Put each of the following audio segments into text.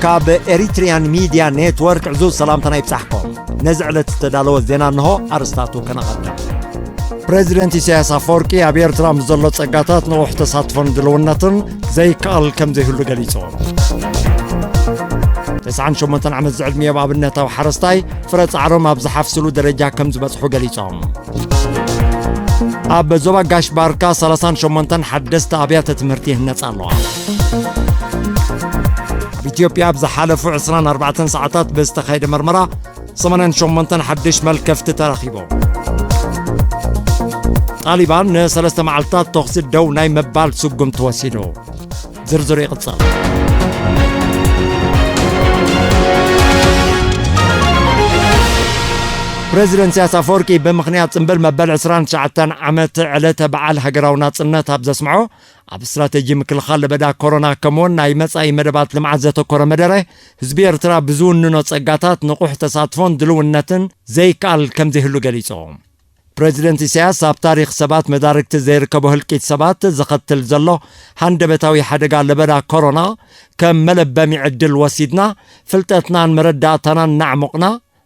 ካብ ኤሪትሪያን ሚድያ ኔትወርክ ዕዙዝ ሰላምታና ይብጻሕኩም። ነዚ ዕለት ዝተዳለወ ዜና እንሆ፣ ኣርእስታቱ ከነቐድም። ፕሬዚደንት ኢሳያስ ኣፈወርቂ ኣብ ኤርትራ ምስ ዘሎ ጸጋታት ንቑሕ ተሳትፎን ድልውነትን ዘይከኣል ከም ዘይህሉ ገሊጹ። ተስዓን ሸሞንተን ዓመት ዝዕድሚኦም ኣብነታዊ ሓረስታይ ፍረ ጻዕሮም ኣብ ዝሓፍስሉ ደረጃ ከም ዝበጽሑ ገሊጾም። ኣብ ዞባ ጋሽ ባርካ ሰላሳን ሸሞንተን ሓደስቲ ኣብያተ ትምህርቲ ይህነጻ ኣለዋ። ኣብ ኢትዮጵያ ኣብ ዝሓለፉ ዕስራን ኣርባዕተን ሰዓታት ብዝተኻየደ መርመራ ሰማንያን ሸሞንተን ሓድሽ መልከፍቲ ተረኺቦም። ጣሊባን ንሰለስተ መዓልታት ተኹሲ ደው ናይ ምባል ስጉምቲ ወሲዱ። ዝርዝሩ ይቕጽል። ፕሬዚደንት ኢሳያስ ኣፈወርቂ ብምኽንያት ጽምብል መበል ዕስራን ትሽዓተን ዓመት ዕለተ በዓል ሃገራዊ ናጽነት ኣብ ዘስምዖ፣ ኣብ ስትራተጂ ምክልኻል ለበዳ ኮሮና ከምኡውን ናይ መጻኢ መደባት ልምዓት ዘተኮረ መደረ፣ ህዝቢ ኤርትራ ብዝውንኖ ጸጋታት ንቑሕ ተሳትፎን ድልውነትን ዘይከኣል ከም ዘይህሉ ገሊጹ። ፕሬዚደንት ኢሳያስ ኣብ ታሪኽ ሰባት መዳርግቲ ዘይርከቦ ህልቂት ሰባት ዘኸትል ዘሎ ሃንደበታዊ ሓደጋ ለበዳ ኮሮና ከም መለበሚ ዕድል ወሲድና፣ ፍልጠትናን መረዳእታናን እናዕሞቕና፣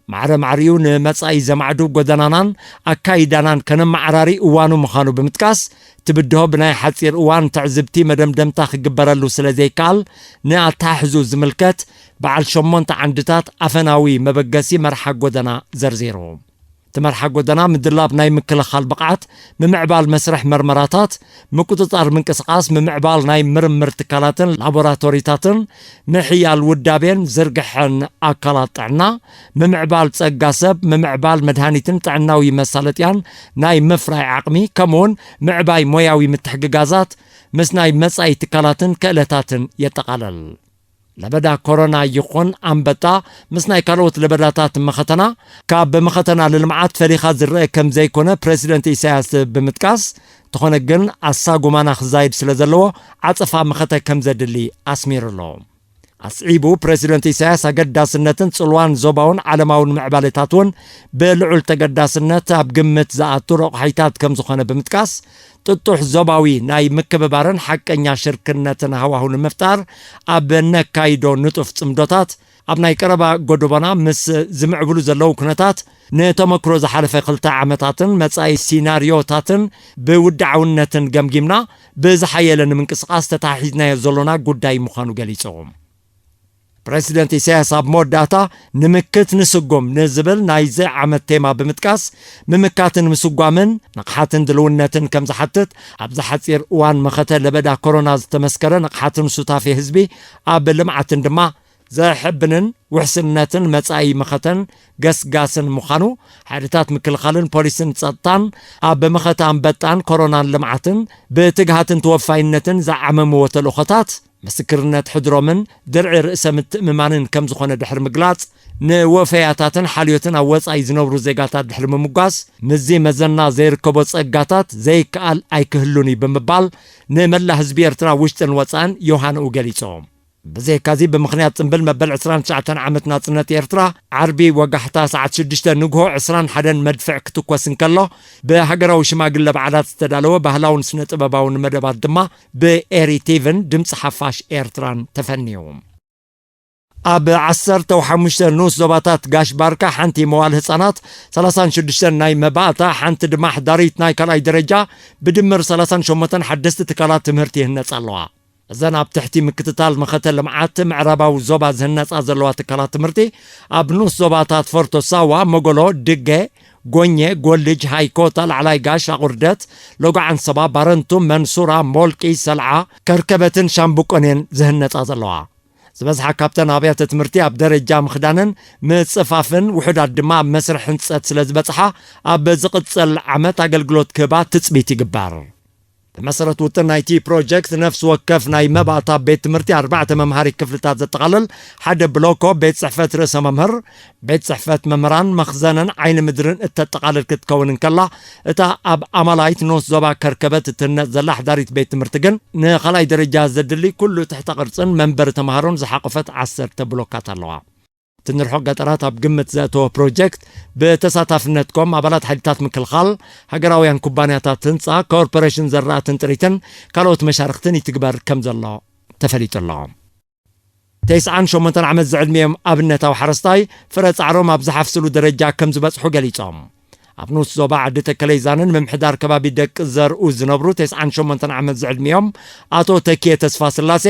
ማዕረ ማዕሪኡ ንመጻኢ ዘማዕዱ ጎደናናን ኣካይዳናን ከነመዓራሪ እዋኑ ምዃኑ ብምጥቃስ፣ እቲ ብድሆ ብናይ ሓጺር እዋን ትዕዝብቲ መደምደምታ ክግበረሉ ስለ ዘይከኣል፣ ንኣተሓሕዙ ዝምልከት በዓል ሸሞንተ ዓንድታት ኣፈናዊ መበገሲ መርሓ ጎደና ዘርዚሩ። እቲ መርሓ ጎደና ምድላብ ናይ ምክልኻል ብቕዓት፣ ምምዕባል መስርሕ መርመራታት፣ ምቁጽጻር ምንቅስቓስ፣ ምምዕባል ናይ ምርምር ትካላትን ላቦራቶሪታትን፣ ምሕያል ውዳቤን ዝርግሐን ኣካላት ጥዕና፣ ምምዕባል ጸጋ ሰብ፣ ምምዕባል መድሃኒትን ጥዕናዊ መሳለጥያን ናይ ምፍራይ ዓቕሚ፣ ከምኡውን ምዕባይ ሞያዊ ምትሕግጋዛት ምስ ናይ መጻኢ ትካላትን ክእለታትን የጠቓልል። ለበዳ ኮሮና ይኹን ኣንበጣ ምስ ናይ ካልኦት ለበዳታት መኸተና፣ ካብ መኸተና ልልምዓት ፈሊኻ ዝረአ ከም ዘይኮነ ፕሬዚደንት ኢሳያስ ብምጥቃስ፣ እንተኾነ ግን ኣሳጉማና ክዛይድ ስለ ዘለዎ ዓጸፋ መኸተ ከም ዘድሊ ኣስሚሩ ኣሎ። ኣስዒቡ ፕሬዚደንት ኢሳያስ ኣገዳስነትን ጽልዋን ዞባውን ዓለማውን ምዕባለታት እውን ብልዑል ተገዳስነት ኣብ ግምት ዝኣቱ ረቑሓይታት ከም ዝኾነ ብምጥቃስ፣ ጥጡሕ ዞባዊ ናይ ምክብባርን ሓቀኛ ሽርክነትን ሃዋሁ ንምፍጣር ኣብ ነካይዶ ንጡፍ ጽምዶታት፣ ኣብ ናይ ቀረባ ጎደቦና ምስ ዝምዕብሉ ዘለዉ ኩነታት፣ ንተመክሮ ዝሓለፈ ክልተ ዓመታትን መጻኢ ሲናርዮታትን ብውድዓውነትን ገምጊምና፣ ብዝሓየለ ንምንቅስቓስ ተታሒዝናዮ ዘሎና ጉዳይ ምዃኑ ገሊጹ። ፕረዚደንት ኢሳያስ ኣብ መወዳእታ፣ ንምክት ንስጉም ንዝብል ናይዚ ዓመት ቴማ ብምጥቃስ፣ ምምካትን ምስጓምን ንቕሓትን ድልውነትን ከም ዝሓትት፣ ኣብዚ ሓጺር እዋን መኸተ ለበዳ ኮሮና ዝተመስከረ ንቕሓትን ሱታፌ ህዝቢ ኣብ ልምዓትን ድማ ዘሕብንን ውሕስነትን መጻኢ መኸተን ገስጋስን ምዃኑ፣ ሓይልታት ምክልኻልን ፖሊስን ጸጥታን ኣብ መኸተ ኣንበጣን ኮሮናን ልምዓትን ብትግሃትን ተወፋይነትን ዝዓመምዎ ተልእኾታት፣ ምስክርነት ሕድሮምን ድርዒ ርእሰ ምትእምማንን ከም ዝኾነ ድሕሪ ምግላጽ፣ ንወፈያታትን ሓልዮትን ኣብ ወጻኢ ዝነብሩ ዜጋታት ድሕሪ ምምጓስ፣ ምስዚ መዘና ዘይርከቦ ጸጋታት ዘይከኣል ኣይክህሉን እዩ ብምባል፣ ንመላእ ህዝቢ ኤርትራ ውሽጥን ወጻእን ዮሃንኡ ገሊጾም። ብዘይካዚ፣ ብምኽንያት ጽምብል መበል ዕስራን ትሽዓተን ዓመት ናጽነት ኤርትራ፣ ዓርቢ ወጋሕታ ሰዓት ሽዱሽተ ንግሆ ዕስራን ሓደን መድፍዕ ክትኮስ እንከሎ፣ ብሃገራዊ ሽማግለ በዓላት ዝተዳለወ ባህላውን ስነ-ጥበባውን መደባት ድማ ብኤሪ ቲቪን ድምጺ ሓፋሽ ኤርትራን ተፈንዩ። ኣብ ዓሰርተ ሓሙሽተ ንኡስ ዞባታት ጋሽ ባርካ ሓንቲ መዋል ህጻናት፣ ሰላሳን ሽዱሽተን ናይ መባእታ፣ ሓንቲ ድማ ሓዳሪት ናይ ካልኣይ ደረጃ፣ ብድምር ሰላሳን ሸሞንተን ሓደስቲ ትካላት ትምህርቲ ይህነጻ ኣለዋ። እዘን ኣብ ትሕቲ ምክትታል መኸተ ልምዓት ምዕራባዊ ዞባ ዝህነጻ ዘለዋ ትካላት ትምህርቲ፣ ኣብ ንኡስ ዞባታት ፎርቶ ሳዋ፣ መጎሎ፣ ድገ፣ ጎኘ፣ ጎልጅ፣ ሃይኮታ፣ ላዕላይ ጋሽ፣ ኣቑርደት፣ ሎጎ ዓንሰባ፣ ባረንቱ፣ መንሱራ፣ ሞልቂ፣ ሰልዓ፣ ከርከበትን ሻምብቆን እየን ዝህነጻ ዘለዋ። ዝበዝሓ ካብተን ኣብያተ ትምህርቲ ኣብ ደረጃ ምኽዳንን ምጽፋፍን፣ ውሑዳት ድማ ኣብ መስርሕ ህንጸት ስለ ዝበጽሓ፣ ኣብ ዝቕጽል ዓመት ኣገልግሎት ክህባ ትጽቢት ይግበር። ብመሰረት ውጥን ናይቲ ፕሮጀክት፣ ነፍሲ ወከፍ ናይ መባእታ ቤት ትምህርቲ ኣርባዕተ መምሃሪ ክፍልታት ዘጠቓልል፣ ሓደ ብሎኮ፣ ቤት ጽሕፈት ርእሰ መምህር፣ ቤት ጽሕፈት መምህራን፣ መኽዘንን ዓይኒ ምድርን እተጠቓልል ክትከውን እንከላ፣ እታ ኣብ ኣማላይት ንኡስ ዞባ ከርከበት እትህነጽ ዘላ ሓዳሪት ቤት ትምህርቲ ግን፣ ንኻልኣይ ደረጃ ዘድሊ ኩሉ ትሕተ ቅርጽን መንበሪ ተምሃሮን ዝሓቖፈት ዓሰርተ ብሎካት ኣለዋ። እቲ ንርሑቕ ገጠራት ኣብ ግምት ዘእተወ ፕሮጀክት፣ ብተሳታፍነትኩም ኣባላት ሓይልታት ምክልኻል፣ ሃገራውያን ኩባንያታት ህንጻ፣ ኮርፖሬሽን ዘራእትን ጥሪትን ካልኦት መሻርኽትን ይትግበር ከም ዘሎ ተፈሊጡ ኣሎ። ተስዓን ሸሞንተን ዓመት ዝዕድሚኦም ኣብነታዊ ሓረስታይ ፍረ ጻዕሮም ኣብ ዝሓፍስሉ ደረጃ ከም ዝበጽሑ ገሊጾም። ኣብ ንኡስ ዞባ ዓዲ ተከለይዛንን ምምሕዳር ከባቢ ደቂ ዘርኡ ዝነብሩ ተስዓን ሸሞንተን ዓመት ዝዕድሚኦም ኣቶ ተኪየ ተስፋ ስላሴ፣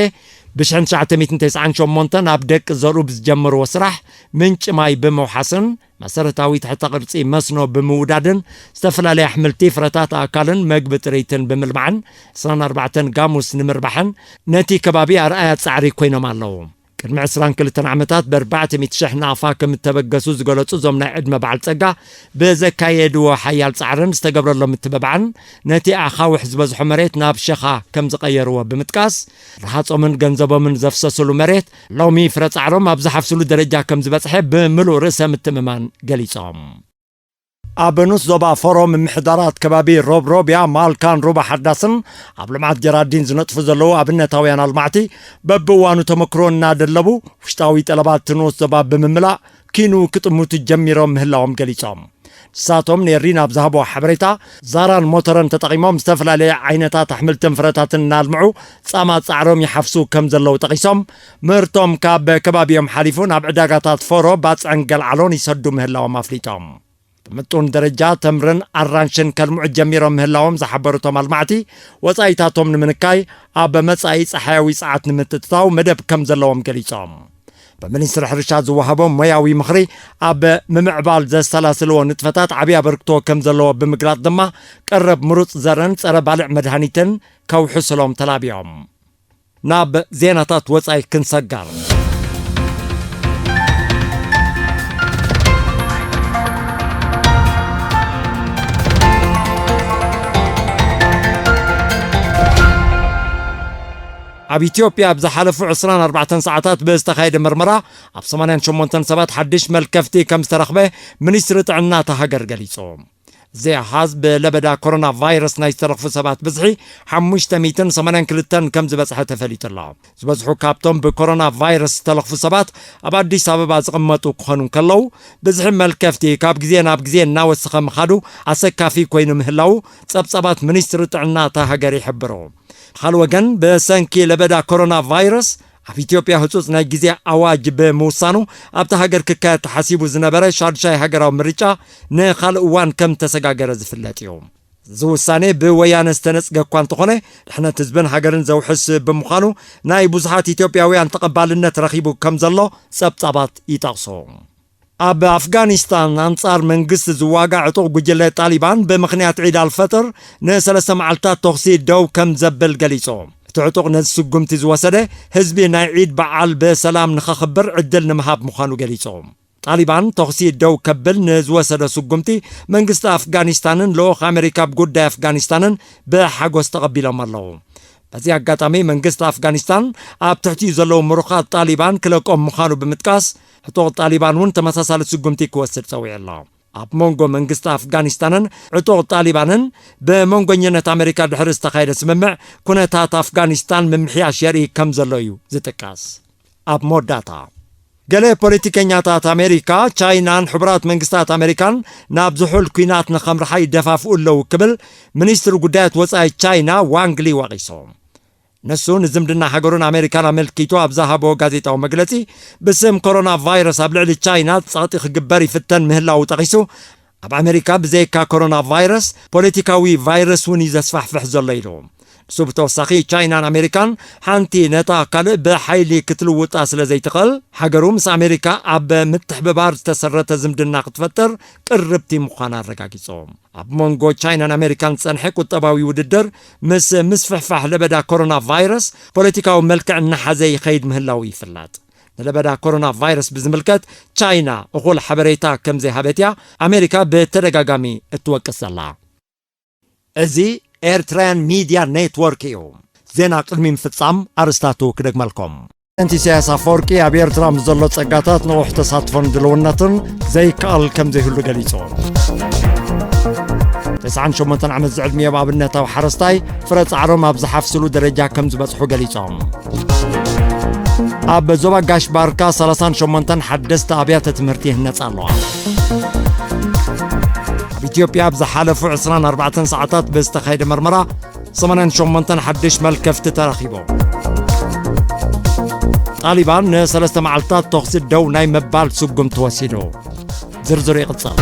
ብሽሕን ትሽዓተ ሚእትን ተስዓን ሸሞንተን ኣብ ደቂ ዘርኡ ብዝጀመርዎ ስራሕ ምንጪ ማይ ብምውሓስን መሰረታዊ ትሕተ ቅርጺ መስኖ ብምውዳድን ዝተፈላለዩ ኣሕምልቲ፣ ፍረታት ኣእካልን መግቢ ጥሪትን ብምልማዕን ዕስራን ኣርባዕተን ጋሙስ ንምርባሕን ነቲ ከባቢ ኣርኣያ ጻዕሪ ኮይኖም ኣለዉ። ቅድሚ ዕስራን ክልተን ዓመታት ብኣርባዕተ ሚእቲ ሽሕ ናቕፋ ከም እተበገሱ ዝገለጹ እዞም ናይ ዕድመ በዓል ጸጋ፣ ብዘካየድዎ ሓያል ጻዕርን ዝተገብረሎም ምትብባዕን ነቲ ኣኻውሕ ዝበዝሖ መሬት ናብ ሸኻ ከም ዝቐየርዎ ብምጥቃስ፣ ረሃጾምን ገንዘቦምን ዘፍሰሱሉ መሬት ሎሚ ፍረ ጻዕሮም ኣብ ዝሓፍስሉ ደረጃ ከም ዝበጽሐ ብምሉእ ርእሰ ምትምማን ገሊጾም። ኣብ ንኡስ ዞባ ፎሮ ምምሕዳራት ከባቢ ሮብሮብያ፣ ማልካን ሩባ ሓዳስን ኣብ ልምዓት ጀራዲን ዝነጥፉ ዘለዉ ኣብነታውያን ኣልማዕቲ በብእዋኑ ተመክሮ እናደለቡ ውሽጣዊ ጠለባት እቲ ንኡስ ዞባ ብምምላእ ኪኑ ክጥምቱ ጀሚሮም ምህላዎም ገሊጾም። ንሳቶም ንኤሪ ናብ ዝሃብዎ ሓበሬታ፣ ዛራን ሞተረን ተጠቒሞም ዝተፈላለየ ዓይነታት ኣሕምልትን ፍረታትን እናልምዑ ጻማ ጻዕሮም ይሓፍሱ ከም ዘለዉ ጠቒሶም፣ ምህርቶም ካብ ከባቢኦም ሓሊፉ ናብ ዕዳጋታት ፎሮ፣ ባጽዕን ገልዓሎን ይሰዱ ምህላዎም ኣፍሊጦም። ብምጡን ደረጃ ተምርን ኣራንሽን ከልምዑ ጀሚሮም ምህላዎም ዝሓበሩ እቶም ኣልማዕቲ፣ ወጻኢታቶም ንምንካይ ኣብ መጻኢ ጸሓያዊ ጸዓት ንምትእትታው መደብ ከም ዘለዎም ገሊጾም። ብሚኒስትሪ ሕርሻ ዝወሃቦም ሞያዊ ምኽሪ ኣብ ምምዕባል ዘሰላስልዎ ንጥፈታት ዓብዪ ኣበርክቶ ከም ዘለዎ ብምግላጽ ድማ፣ ቀረብ ምሩጽ ዘርን ጸረ ባልዕ መድሃኒትን ከውሕስሎም ተላብዮም። ናብ ዜናታት ወጻኢ ክንሰጋር። ኣብ ኢትዮጵያ ኣብ ዝሓለፉ ዕስራን ኣርባዕተን ሰዓታት ብዝተኻየደ መርመራ፣ ኣብ ሰማንያን ሸሞንተን ሰባት ሓድሽ መልከፍቲ ከም ዝተረኽበ ሚኒስትሪ ጥዕና እታ ሃገር ገሊጹ። እዚ ኣሃዝ ብለበዳ ኮሮና ቫይረስ ናይ ዝተረኽፉ ሰባት ብዝሒ ሓሙሽተ ሚእትን ሰማንያን ክልተን ከም ዝበጽሐ ተፈሊጡ ኣሎ። ዝበዝሑ ካብቶም ብኮሮና ቫይረስ ዝተለኽፉ ሰባት ኣብ ኣዲስ ኣበባ ዝቕመጡ ክኾኑ እንከለዉ፣ ብዝሒ መልከፍቲ ካብ ግዜ ናብ ግዜ እናወሰኸ ምኻዱ ኣሰካፊ ኮይኑ ምህላዉ ጸብጻባት ሚኒስትሪ ጥዕና እታ ሃገር ይሕብሩ። ብኻልእ ወገን፣ ብሰንኪ ለበዳ ኮሮና ቫይረስ ኣብ ኢትዮጵያ ህጹጽ ናይ ግዜ ኣዋጅ ብምውሳኑ፣ ኣብታ ሃገር ክካየድ ተሓሲቡ ዝነበረ ሻዱሻይ ሃገራዊ ምርጫ ንኻልእ እዋን ከም ተሰጋገረ ዝፍለጥ እዩ። እዚ ውሳኔ ብወያነ ዝተነጽገ እኳ እንተኾነ፣ ድሕነት ህዝብን ሃገርን ዘውሕስ ብምዃኑ፣ ናይ ብዙሓት ኢትዮጵያውያን ተቐባልነት ረኺቡ ከም ዘሎ ጸብጻባት ይጠቕሱ። ኣብ ኣፍጋኒስታን ኣንጻር መንግስቲ ዝዋጋእ ዕጡቕ ጉጅለ ጣሊባን ብምኽንያት ዒድ ኣልፈጥር ንሰለስተ መዓልታት ተኹሲ ደው ከም ዘብል ገሊጹ። እቲ ዕጡቕ ነዚ ስጉምቲ ዝወሰደ፣ ህዝቢ ናይ ዒድ በዓል ብሰላም ንኸኽብር ዕድል ንምሃብ ምዃኑ ገሊጹ። ጣሊባን ተኹሲ ደው ከብል ንዝወሰደ ስጉምቲ መንግስቲ ኣፍጋኒስታንን ልኡኽ ኣመሪካ ኣብ ጉዳይ ኣፍጋኒስታንን ብሓጎስ ተቐቢሎም ኣለዉ። በዚ ኣጋጣሚ መንግስቲ ኣፍጋኒስታን ኣብ ትሕቲኡ ዘለዉ ምሩኻት ጣሊባን ክለቆም ምዃኑ ብምጥቃስ፣ ዕጡቕ ጣሊባን እውን ተመሳሳሊ ስጉምቲ ክወስድ ጸዊዑ ኣሎ። ኣብ መንጎ መንግስቲ ኣፍጋኒስታንን ዕጡቕ ጣሊባንን ብመንጎኝነት ኣመሪካ ድሕሪ ዝተኻየደ ስምምዕ፣ ኩነታት ኣፍጋኒስታን ምምሕያሽ የርኢ ከም ዘሎ እዩ ዝጥቀስ። ኣብ መወዳእታ፣ ገለ ፖለቲከኛታት ኣሜሪካ፣ ቻይናን ሕቡራት መንግስታት ኣሜሪካን ናብ ዝሑል ኲናት ንኸምርሓ ይደፋፍኡ ኣለዉ ክብል ሚኒስትሪ ጉዳያት ወጻኢ ቻይና ዋንግ ሊ ወቒሱ። ንሱ ንዝምድና ሃገሩን ኣሜሪካን ኣመልኪቱ ኣብ ዝሃቦ ጋዜጣዊ መግለጺ፣ ብስም ኮሮና ቫይረስ ኣብ ልዕሊ ቻይና ጸቕጢ ክግበር ይፍተን ምህላዉ ጠቒሱ፣ ኣብ ኣሜሪካ ብዘይካ ኮሮና ቫይረስ፣ ፖለቲካዊ ቫይረስ እውን እዩ ዘስፋሕፍሕ ዘሎ ኢሉ። ንሱ ብተወሳኺ፣ ቻይናን ኣሜሪካን ሓንቲ ነታ ካልእ ብሓይሊ ክትልውጣ ስለ ዘይትኽእል፣ ሃገሩ ምስ ኣሜሪካ ኣብ ምትሕብባር ዝተሰረተ ዝምድና ክትፈጥር ቅርብቲ ምዃና ኣረጋጊጹ። ኣብ መንጎ ቻይናን ኣሜሪካን ዝጸንሐ ቁጠባዊ ውድድር ምስ ምስፍሕፋሕ ለበዳ ኮሮና ቫይረስ ፖለቲካዊ መልክዕ እናሓዘ ይኸይድ ምህላዉ ይፍለጥ። ንለበዳ ኮሮና ቫይረስ ብዝምልከት ቻይና እኹል ሓበሬታ ከም ዘይሃበት እያ ኣሜሪካ ብተደጋጋሚ እትወቅስ ዘላ። እዚ ኤርትራውያን ሚድያ ኔትወርክ እዩ። ዜና ቅድሚ ምፍጻም ኣርስታቱ ክደግመልኩም። ፕረዚደንት ኢሳያስ ኣፈወርቂ ኣብ ኤርትራ ምስ ዘሎ ጸጋታት ንቑሕ ተሳትፎን ድልውነትን ዘይከኣል ከም ዘይህሉ ገሊጹ። ተስዓን ሸሞንተን ዓመት ዝዕድሚኦም ኣብነታዊ ሓረስታይ ፍረ ጻዕሮም ኣብ ዝሓፍስሉ ደረጃ ከም ዝበጽሑ ገሊጾም። ኣብ ዞባ ጋሽ ባርካ ሰላሳን ሸሞንተን ሓደስቲ ኣብያተ ትምህርቲ ይህነጻ ኣለዋ። ኣብ ኢትዮጵያ ኣብ ዝሓለፉ ዕስራን ኣርባዕተን ሰዓታት ብዝተኻየደ መርመራ ሰማንያን ሸሞንተን ሓድሽ መልከፍቲ ተረኺቦም። ጣሊባን ንሰለስተ መዓልታት ተኹሲ ደው ናይ ምባል ስጉምቲ ወሲዱ። ዝርዝሩ ይቕጽል።